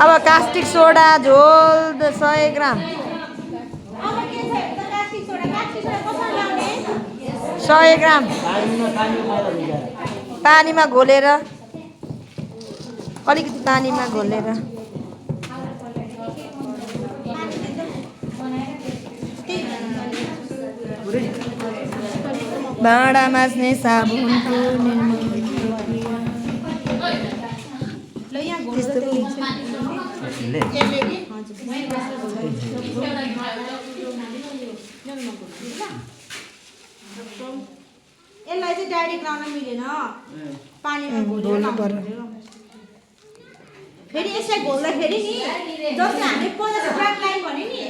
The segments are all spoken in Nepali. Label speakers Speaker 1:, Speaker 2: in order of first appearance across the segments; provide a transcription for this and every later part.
Speaker 1: अब कास्टिक सोडा झोल 100 ग्राम 100 ग्राम पानीमा घोलेर अलिकति पानीमा घोलेर भाँडा माझ्ने साबुनको
Speaker 2: यसलाई चाहिँ डाइरेक्ट लाउन मिलेन पानीमा घोल्नु पर्यो फेरि यसलाई घोल्दाखेरि नि जस्तै हामीले 50 ग्राम लाइन भने नि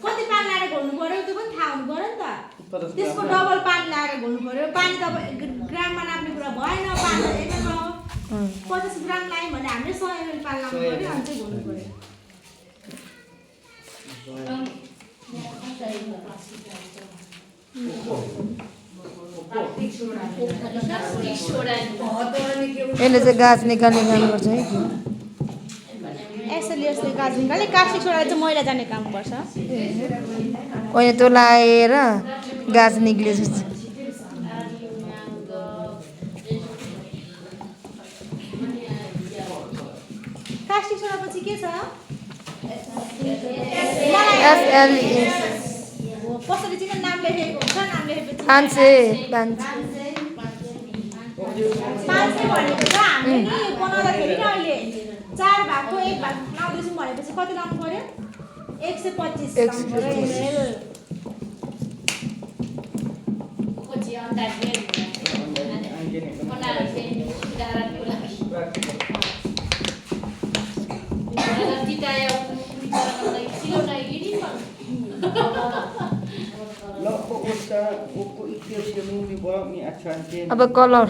Speaker 2: कति पानी लाएर घोल्नु पर्यो त्यो पनि थाहा हुनु पर्यो नि त त्यसको डबल पानी लाएर घोल्नु पर्यो पानी त ग्राममा नाप्ने कुरा भएन पानी त एकैमा हो 50 ग्राम लाइन भने हामीले 100 ml पानी लाउनु पर्यो अनि चाहिँ घोल्नु पर्यो
Speaker 1: यसले चाहिँ गाछ निकाल्ने काम गर्छ है
Speaker 2: यसले गाछ निकाल्ने कास्टिक सोडाले चाहिँ मैला जाने काम गर्छ
Speaker 1: होइन त्यो लाएर गाछ निक्लियो
Speaker 2: कास्टिक सोडा पछि के छ
Speaker 1: SLES
Speaker 2: कसरी चाहिँ नाम लेखेको हुन्छ नाम लेखेपछि 500 भनेको छ हामीले नि बनाउँदाखेरि नि अहिले 4 भागको 1 भाग लाउँदैछौँ भनेपछि कति लाउनु पर्यो 125
Speaker 1: अब कलर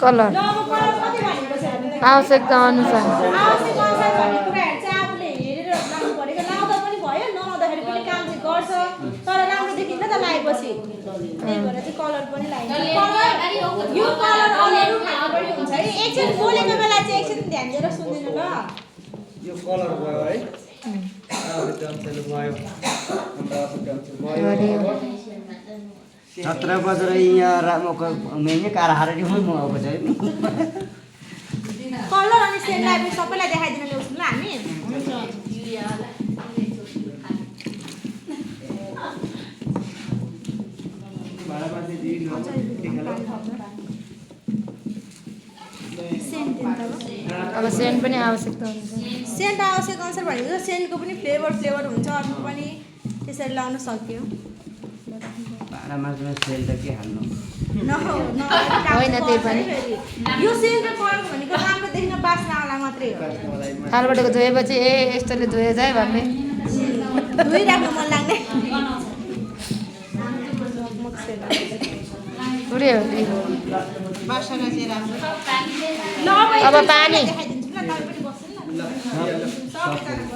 Speaker 1: कलर आवश्यकता अनुसार
Speaker 2: तर राम्रो देखिन्छ त लाएपछि त्यही भएर चाहिँ कलर पनि लाइन्छ यो कलर अलिअलि खानु पनि हुन्छ है एकछिन बोलेको बेला चाहिँ एकछिन ध्यान दिएर सुन्दिनु ल
Speaker 3: यो कलर भयो है
Speaker 4: सत्र बजेर यहाँ रामको मेने कार हारेर म आएको छ है
Speaker 2: कलर अनि सेन लाइब्रेरी सबैलाई देखाइदिन ल्याउँछौँ ल हामी
Speaker 1: अब सेन्ट पनि आवश्यकता हुन्छ
Speaker 2: सेन्ट आवश्यक अनुसार भनेको सेन्टको पनि फ्लेभर हुन्छ अरू पनि त्यसरी लाउन सक्यो
Speaker 4: भाँडामा सेल त के हाल्नु
Speaker 1: होइन त्यही पनि
Speaker 2: यो सेन्ट र कलर भनेको राम्रो देखिन बास्नावाला मात्रै हो
Speaker 1: थालबाट धोएपछि यस्तोले धोए যায় भन्ने
Speaker 2: धोइराख्नु मन लाग्ने
Speaker 1: पुरै हो नि
Speaker 2: बास्ना चाहिँ राम्रो
Speaker 1: अब पानी
Speaker 2: देखाइदिन्छु ल तपाईँ पनि बस्नु ल